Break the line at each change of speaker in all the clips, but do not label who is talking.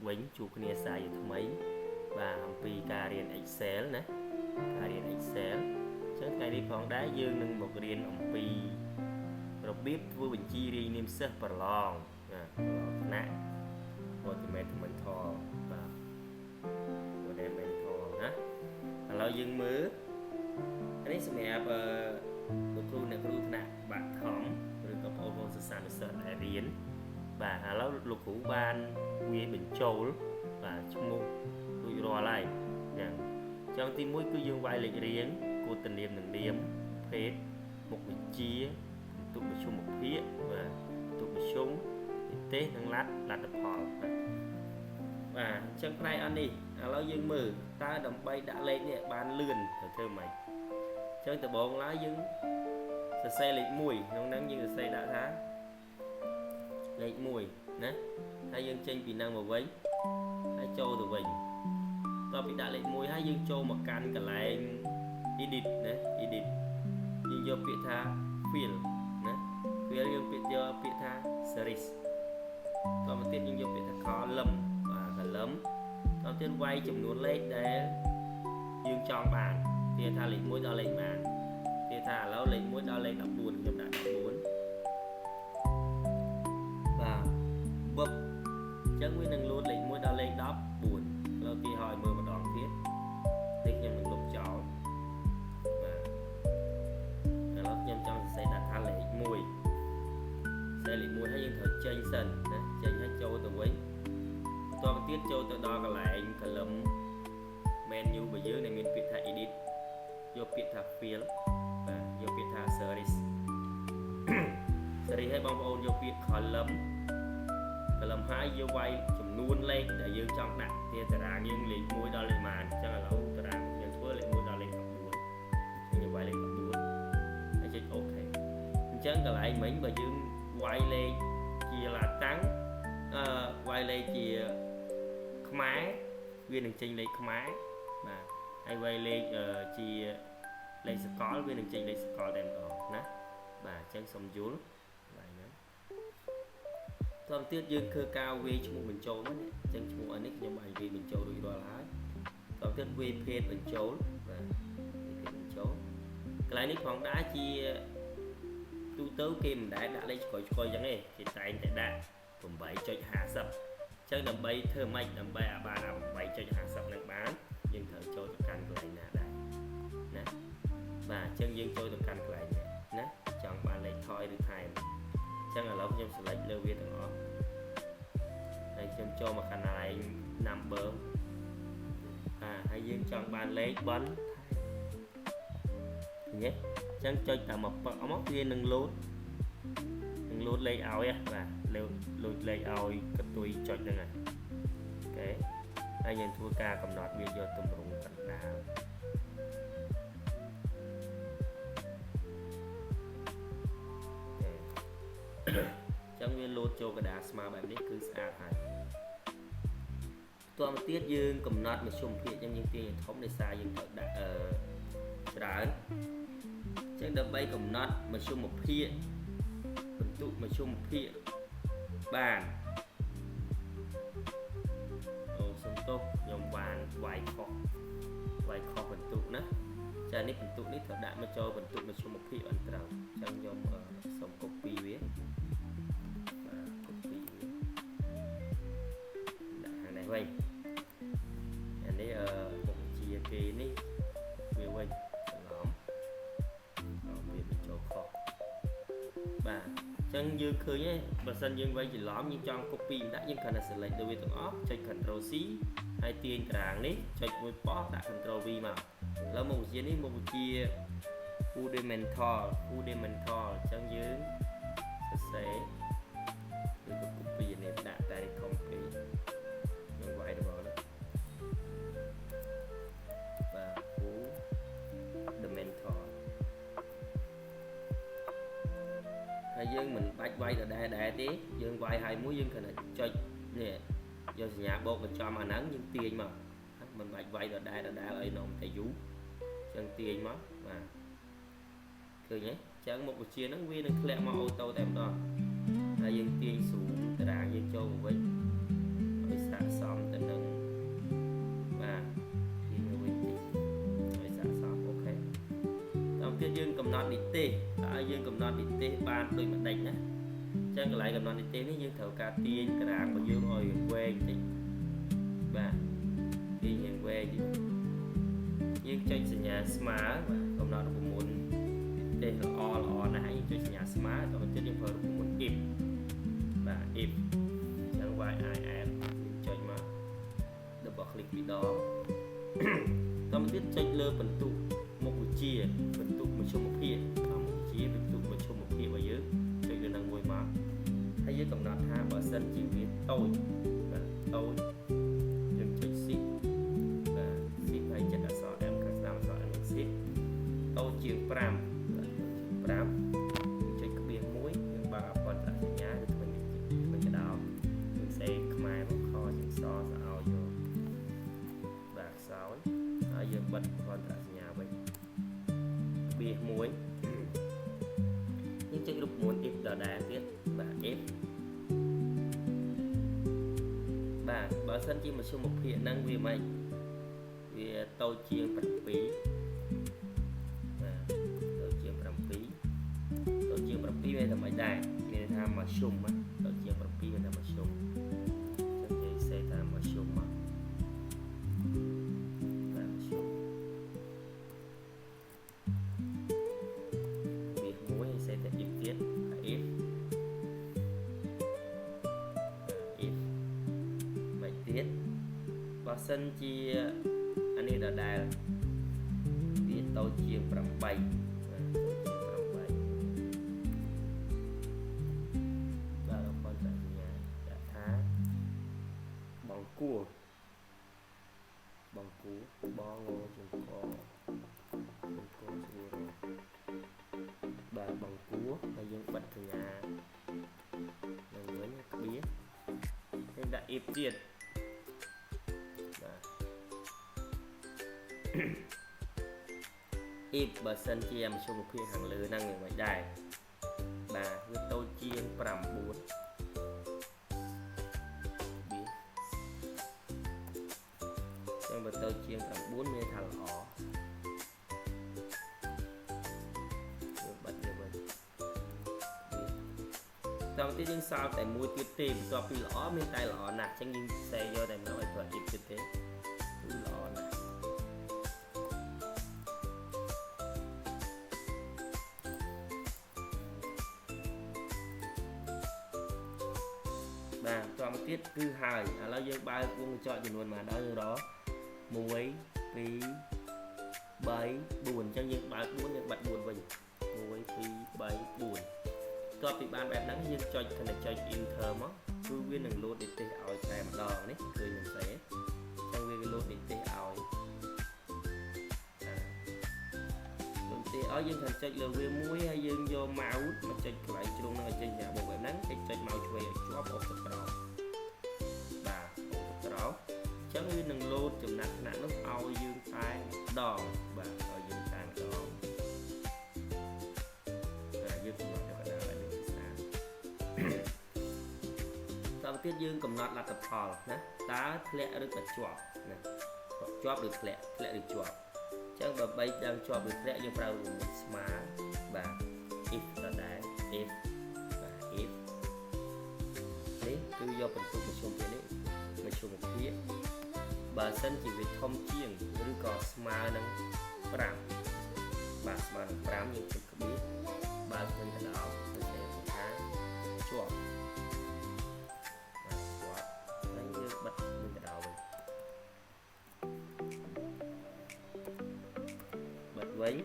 វិញជួបគ្នាសារជាថ្មីបាទអំពីការរៀន Excel ណាការរៀន Excel អញ្ចឹងថ្ងៃនេះផងដែរយើងនឹងមករៀនអំពីរបៀបធ្វើបញ្ជីរាយនាមសិស្សប្រឡងណាប្រឡងថ្នាក់ Fundamental បាទ Fundamental ណាឥឡូវយើងមើលនេះសម្រាប់អឺលោកគ្រូអ្នកគ្រូថ្នាក់បាក់ថំឬក៏បងប្អូនសិស្សានុសិស្សដែលរៀនបាទឥឡូវលោកគ្រូបានវាយបញ្ចូលបាទឈ្មោះរួចរាល់ហើយហ្នឹងអញ្ចឹងទី1គឺយើងវាយលេខរៀងគោត្តនាមនិងនាមភេទមុខវិជ្ជាពិន្ទុមធ្យមភាគបាទពិន្ទុមធ្យមនិទេសនិងលទ្ធផលបាទបាទអញ្ចឹងផ្នែកអត់នេះឥឡូវយើងមើលតើដើម្បីដាក់លេខនេះបានលឿនត្រូវធ្វើម៉េចអញ្ចឹងដំបូងឡើយយើងសរសេរលេខ1ក្នុងហ្នឹងយើងសរសេរដាក់ថាលេខ1ណាហើយយើងចេញពីហ្នឹងមកវិញហើយចូលទៅវិញតទៅពីដាក់លេខ1ហើយយើងចូលមកកាន់កន្លែង edit ណា edit យើងយកពាក្យថា fill ណា fill យើងពាក្យយកពាក្យថា series តមកទៀតយើងយកពាក្យថា column បាទ column តទៅទៀតវាយចំនួនលេខដែលយើងចង់បានទៀតថាលេខ1ដល់លេខប៉ុន្មានទៀតថាឥឡូវលេខ1ដល់លេខ14ខ្ញុំដាក់14បាទបឹបអញ្ចឹងវានឹងលោតលេខ1ដល់លេខ14ឥឡូវទីឲ្យមើលម្ដងទៀតនេះខ្ញុំនឹងលុបចោលបាទឥឡូវខ្ញុំចង់សរសេរដាក់ថាលេខ1សរសេរលេខ1ហើយយើងត្រូវចេញសិនណាចេញហើយចូលទៅវិញបន្ទាប់មកទៀតចូលទៅដល់កន្លែង column menu របស់យើងដែលមានពាក្យថា edit យកពាក្យថា fill បាទយកពាក្យថា series series ឲ្យបងប្អូនយកពាក្យ column column ហើយយកវាយចំនួនលេខដែលយើងចង់ដាក់ទីតារាងយើងលេខ1ដល់លេខប៉ុន្មានអញ្ចឹងឥឡូវតារាងយើងធ្វើលេខ1ដល់លេខ14អញ្ចឹងយើងវាយលេខ14ហើយចុច OK អញ្ចឹងកន្លែងមិញបើយើងវាយលេខជាឡាតាំងអឺវាយលេខជាខ្មែរវានឹងចេញលេខខ្មែរបាទហើយវាយលេខជាលេខសកលវានឹងចេញលេខសកលតែម្ដងណាបាទអញ្ចឹងសូមយល់កន្លែងហ្នឹងតទៅទៀតយើងធ្វើការវាយឈ្មោះបញ្ចូលមកនេះអញ្ចឹងឈ្មោះអានេះខ្ញុំបានវាយបញ្ចូលរួចរាល់ហើយតទៅទៀតវាយភេទបញ្ចូលបាទវាយភេទបញ្ចូលកន្លែងនេះផងដែរជាទូទៅគេមិនដែលដាក់លេខឆ្កយឆ្កយអញ្ចឹងទេគេតែងតែដាក់8.50អញ្ចឹងដើម្បីធ្វើម៉េចដើម្បីឲ្យបានអា8.50នឹងបានយើងត្រូវចូលទៅកាន់កន្លែងណាដែរណាបាទអញ្ចឹងយើងចូលទៅកាន់កន្លែងនេះណាចង់បានលេខថយឬថែមអញ្ចឹងឥឡូវខ្ញុំ select លើវាទាំងអស់ហើយខ្ញុំចូលមកកាន់កន្លែង number បាទហើយយើងចង់បានលេខបនថែមឃើញទេអញ្ចឹងចុចតែមកប៉មកវានឹងលោតនឹងលោតលេខឲ្យបាទលោតលោតលេខឲ្យកតុយចុចហ្នឹងហើយ OK ហើយយើងធ្វើការកំណត់វាយកទម្រង់កណ្ដាល OK អញ្ចឹងវាលោតចូលកដាស្មើបែបនេះគឺស្អាតហើយបន្ទាប់មកទៀតយើងកំណត់មធ្យមភាគអញ្ចឹងយើងទាញឲ្យធំដោយសារយើងត្រូវដាក់អឺច្រើនអញ្ចឹងដើម្បីកំណត់មធ្យមភាគបន្ទុកមធ្យមភាគបានអូសុំទោសខ្ញុំបានវាយខុសវាយខុសបន្ទុកណាចានេះបន្ទុកនេះត្រូវដាក់មកចូលបន្ទុកមធ្យមភាគបានត្រូវអញ្ចឹងខ្ញុំសូម copy វាបាទ copy វាដាក់ខាងនេះវិញអានេះអឺមុខវិជ្ជាគេនេះវាវិញច្រឡំវាបញ្ចូលខុសបាទអញ្ចឹងយើងឃើញទេបើសិនយើងវាយច្រឡំយើងចង់ copy ដាក់យើងគ្រាន់តែ select លើវាទាំងអស់ចុច Ctrl C ហើយទាញតារាងនេះចុចមួយប៉ុសដាក់ Ctrl V មកឥឡូវមុខវិជ្ជានេះមុខវិជ្ជា fundamental fundamental អញ្ចឹងយើងសរសេរឬក៏ copy នេះដាក់តែធំពេកខ្ញុំវាយទៅមកណាបាទ fundamental ហើយយើងមិនបាច់វាយដដែលដែរទេយើងវាយហើយមួយយើងគ្រាន់តែចុចនេះយកសញ្ញាបូកបញ្ចំអាហ្នឹងយើងទាញមកមិនបាច់វាយដដែលដដែលឲ្យនំតែយូរចឹងទាញមកបាទឃើញទេចឹងមុខវិជ្ជាហ្នឹងវានឹងធ្លាក់មក auto តែម្ដងហើយយើងទាញស៊ូមតារាងយើងចូលមកវិញឲ្យស័ក្តិសម ត់និទេសតើយើងកំណត់និទេសបានដូចម្ដេចណាអញ្ចឹងកន្លែងកំណត់និទេសនេះយើងត្រូវការទាញតារាងរបស់យើងឲ្យវែងតិចបាទទាញយ៉ាងវែងតិចយើងចុចសញ្ញាស្មើបាទកំណត់រូបមន្តនិទេសល្អល្អណាស់យើងចុចសញ្ញាស្មើតទៅទៀតយើងប្រើរូបមន្ត if បាទ if អញ្ចឹង y i f យើងចុចមក double click ពីរដងតទៅទៀតចុចលើបន្ទុកមុខវិជ្ជាបន្ទុកមធ្យមភាគមុខវិជ្ជាបន្ទុកមធ្យមភាគរបស់យើងចុចលើនឹងមួយមកហើយយើងកំណត់ថាបើសិនជាវាតូចបាទតូចយើងចុច shift បាទ shift ហើយចិត្តអក្សរ M ខាងស្ដាំអក្សរ M និង shift តូចជាង5បាទតូចជាង5ចុចក្បៀសមួយយើងបើកអពន្ធសញ្ញាឬធ្មេញធ្មេញកដោយើងសេខ្មែរមកខជាងសសឲ្យយកបាទខ្សោយហើយយើងបិទអពន្ធសញ្ញាវិញក្បៀសមួយយើងចុចរូបមន្ត if ដដែលទៀតបាទ if បាទបើសិនជាមធ្យមភាគហ្នឹងវាមិនវាតូចជាង7បាទតូចជាង7តូចជាង7វាតែមិនដែរមានន័យថាមធ្យមតូចជាង7មានថាមធ្យមអញ្ចឹងនិយាយសេថាមធ្យមមកបាទមធ្យមវាមួយសេតែ if ទៀត if if មិនទៀតបើសិនជាអានេះដដែលវាតូចជាង8បាទតូចជាង8បាទអពន្ធសញ្ញាដាក់ថាបងគួបងគួបងងជាងកបងគួស្រួលបាទបងគួហើយយើងបិទសញ្ញានឹងវិញក្បៀសយើងដាក់ if ទៀតបាទ if បើសិនជាមធ្យមភាគខាងលើហ្នឹងយ៉ាងម៉េចដែរបាទវាតូចជាង9វាចឹងបើតូចជាង9មានថាល្អយើងបិទវាវិញតទៅទៀតយើងសល់តែមួយទៀតទេបន្ទាប់ពីល្អមានតែល្អណាស់អញ្ចឹងយើងសេយកតែម្ដងឲ្យប្រើ if ទៀតទេគឺល្អណាស់បាទតមកទៀតគឺហើយឥឡូវយើងបើកវងកញ្ចក់ចំនួនប៉ុន្មានដល់យើងរក1 2 3 4អញ្ចឹងយើងបើក4យើងបិទ4វិញ1 2 3 4តពីបានបែបហ្នឹងយើងចុចគ្រាន់តែចុច enter មកគឺវានឹងលោតនិទេសឲ្យតែម្ដងនេះឃើញខ្ញុំសេអញ្ចឹងវាលោតនិទេសឲ្យលោតនិទេសឲ្យយើងគ្រាន់ចុចលើវាមួយហើយយើងយក mouse មកចុចកន្លែងជ្រុងហ្នឹងឲ្យចេញសញ្ញាបូកបែបហ្នឹងហើយចុច mouse ឆ្វេងឲ្យជាប់អូសទៅក្រោមបាទអូសទៅក្រោមអញ្ចឹងវានឹងលោតចំណាត់ថ្នាក់នោះឲ្យយើងតែម្ដងបាទឲ្យយើងតែម្ដងតែយើងកំណត់យកកណ្ដាលឲ្យមានភាសាតទៅទៀតយើងកំណត់លទ្ធផលណាតើធ្លាក់ឬក៏ជាប់ណាជាប់ឬធ្លាក់ធ្លាក់ឬជាប់អញ្ចឹងបើបីដឹងជាប់ឬធ្លាក់យើងប្រើរូបមន្តស្មើបាទ if ដដែល if បាទ if នេះគឺយកបន្ទុកមធ្យមភាគនេះមធ្យមភាគបើសិនជាវាធំជាងឬក៏ស្មើនឹង5បាទស្មើនឹង5យើងចុចក្បៀសបើកវិញកណ្ដោទៅសេថាជាប់បាទជាប់ហើយយើងបិទវិញកណ្ដោវិញបិទវិញ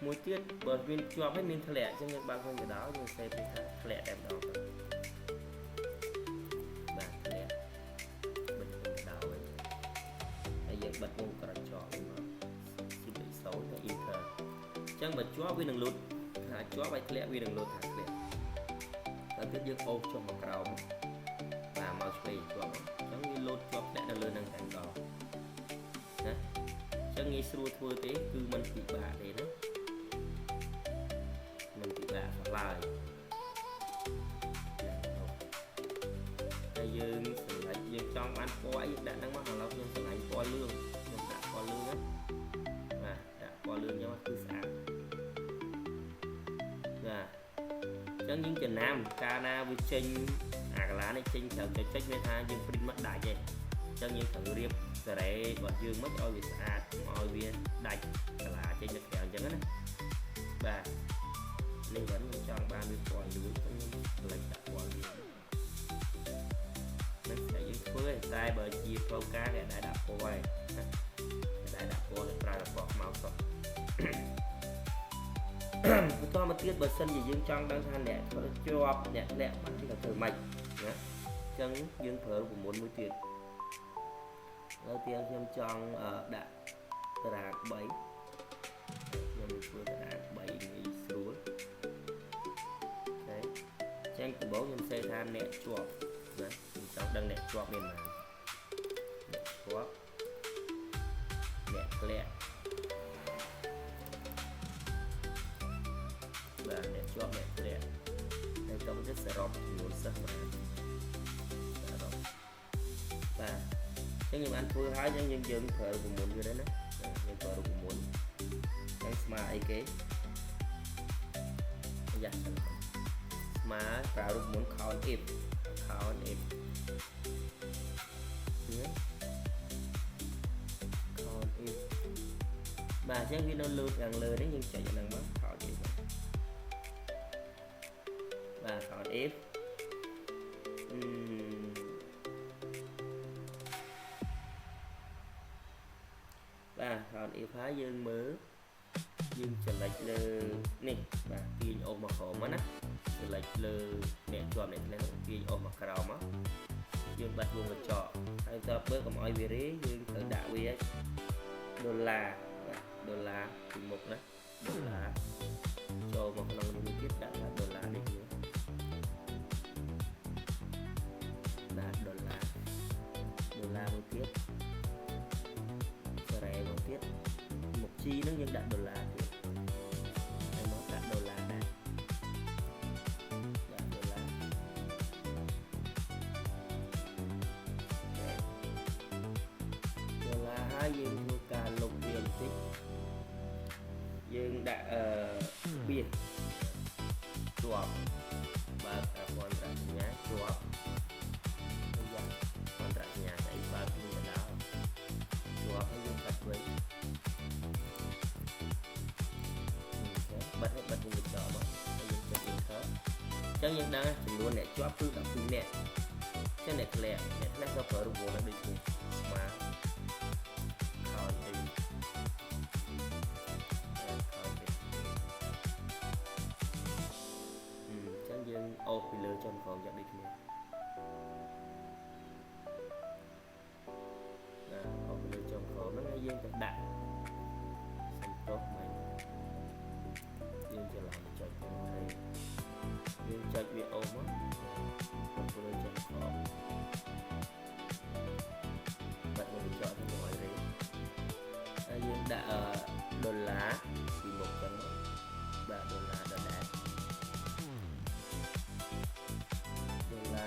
មួយទៀតបើមានជាប់ហើយមានធ្លាក់អញ្ចឹងយើងបើកវិញកណ្ដោយើងសេថាធ្លាក់តែម្ដងទៅបាទធ្លាក់បិទវិញកណ្ដោវិញហើយយើងបិទវងក្រចកវិញមកស៊ីលេខ0ទៅ enter អញ្ចឹងបើជាប់វានឹងលូតថាជាប់ហើយធ្លាក់វានឹងលូតថាធ្លាក់ដល់ទៀតយើងអូសចុះមកក្រោមបាទមកឆ្វេងជាប់អញ្ចឹងវាលូតជាប់ធ្លាក់នៅលើនឹងតែម្ដងណាអញ្ចឹងងាយស្រួលធ្វើទេគឺមិនពិបាកទេណាមិនពិបាកសោះឡើយហើយយើងសម្រាប់យើងចង់បានពណ៌អីយើងដាក់ហ្នឹងមកឥឡូវខ្ញុំស្រឡាញ់ពណ៌លឿងខ្ញុំដាក់ពណ៌លឿងណាបាទដាក់ពណ៌លឿងអញ្ចឹងគឺស្អាត ចឹងយើងចំណាំកាលណាវាចេញអាកាឡានេះចេញក្រៅចុចចុចមានថាយើង print មកដាច់ឯងអញ្ចឹងយើងត្រូវរៀបសារ៉េរបស់យើងមកឲ្យវាស្អាតកុំឲ្យវាដាច់កាឡាចេញទៅក្រៅអញ្ចឹងណាបាទនេះវិញខ្ញុំចង់បានវាពណ៌លឿងខ្ញុំផ្លេចដាក់ពណ៌លឿងនឹងតែយើងធ្វើឯងតែបើជាផ្លូវការគេដែរដាក់ពណ៌ឯងណាគេដែរដាក់ពណ៌គេប្រើតែពណ៌ខ្មៅសុទ្ធបន្តមកទៀតបើសិនជាយើងចង់ដឹងថាអ្នកធ្វើជាប់អ្នកធ្លាក់បានគេក៏ធ្វើម៉េចណាអញ្ចឹងយើងប្រើរូបមន្តមួយទៀតឥឡូវទៀតខ្ញុំចង់ដាក់តារាង3ខ្ញុំធ្វើតារាង3ងាយស្រួល OK អញ្ចឹងដំបូងខ្ញុំសេថាអ្នកជាប់ណាខ្ញុំចង់ដឹងអ្នកជាប់មានប៉ុន្មានអ្នកជាប់អ្នកធ្លាក់បាទអ្នកជាប់អ្នកធ្លាក់ហើយតទៅសរុបចំនួនសិស្សបាទសរុបបាទអញ្ចឹងខ្ញុំបានធ្វើហើយអញ្ចឹងយើងប្រើរូបមន្តវាដែរណាយើងប្រើរូបមន្តអញ្ចឹងស្មើអីគេយ៉ាស្មើប្រើរូបមន្ត count if count if ណា count if បាទអញ្ចឹងវានៅលើខាងលើនេះយើងចុចអាហ្នឹងមក count if បាទ count if អឺបាទ count if ហើយយើងមើលយើងចលិចលើនេះបាទទាញអូសមកក្រោមមកណាចលិចលើអ្នកជាប់អ្នកធ្លាក់ទាញអូសមកក្រោមមកយើងបាត់វងកញ្ចក់ហើយតើបើកុំឲ្យវារេយើងត្រូវដាក់វាដុល្លារបាទដុល្លារពីមុខណាដុល្លារចូលមកក្នុងនេះមួយទៀតដាក់ថាដុល្លារនេះគ្នាបាទដុល្លារដុល្លារមួយទៀតសារ៉េមួយទៀតមុខ G ហ្នឹងយើងដាក់ដុល្លារទៀតហើយមកដាក់ដុល្លារដែរដាក់ដុល្លារដុល្លារហើយយើងធ្វើការលុបវាបន្តិចយើងដាក់អឺបៀសជាប់បើកអាពន្ធរសញ្ញាជាប់យ៉ាពន្ធរសញ្ញាស្អីបើកនេះដល់ជាប់ហើយយើងកាត់វិញបិទឲ្យបិទវងកញ្ចក់មកហើយយើងចុច enter អញ្ចឹងយើងដឹងចំនួនអ្នកជាប់គឺ12នាក់អញ្ចឹងអ្នកធ្លាក់អ្នកធ្លាក់ក៏ប្រើរូបមន្តនឹងដូចគ្នាស្មើ count if count if អញ្ចឹងយើងអូសពីលើចុះក្រោមយ៉ាងដូចគ្នាបាទអូសពីលើចុះក្រោមហ្នឹងហើយយើងទៅដាក់សំទោសមិញយើងច្រឡំចុចទៅយើងចុចវាអូសមកអូសលើចុះក្រោមបាត់មកចុចទៅមកឲ្យរេហើយយើងដាក់ដុល្លារពីមុខចឹងបាទដុល្លារដដែលដុល្លា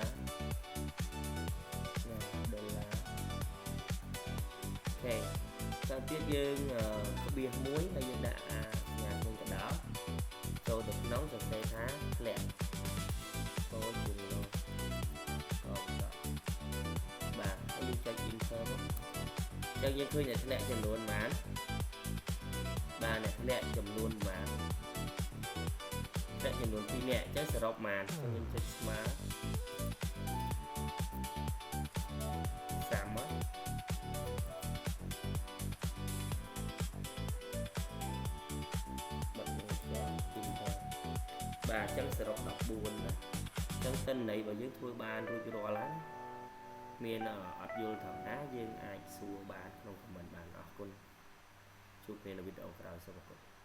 រណាដុល្លារ OK តទៅទៀតយើងក្បៀសមួយហើយយើងដាក់អាសញ្ញាក្នុងកដោចូលទៅក្នុងសរសេរថាធ្លាក់ចូលជាងលោកកបាទហើយយើងចុច enter មកអញ្ចឹងយើងឃើញអ្នកធ្លាក់ចំនួនប៉ុន្មានបាទអ្នកធ្លាក់ចំនួនប៉ុន្មានធ្លាក់ចំនួន2នាក់អញ្ចឹងសរុបប៉ុន្មានខ្ញុំចុចស្មើ30មកបាទអញ្ចឹងសរុប14ណាអញ្ចឹងទិន្នន័យរបស់យើងធ្វើបានរួចរាល់ហើយមានអត់យល់ធម្មតាយើងអាចសួរបានក្នុង comment បានអរគុណជួបគ្នានៅវីដេអូក្រោយសូមអរគុណ។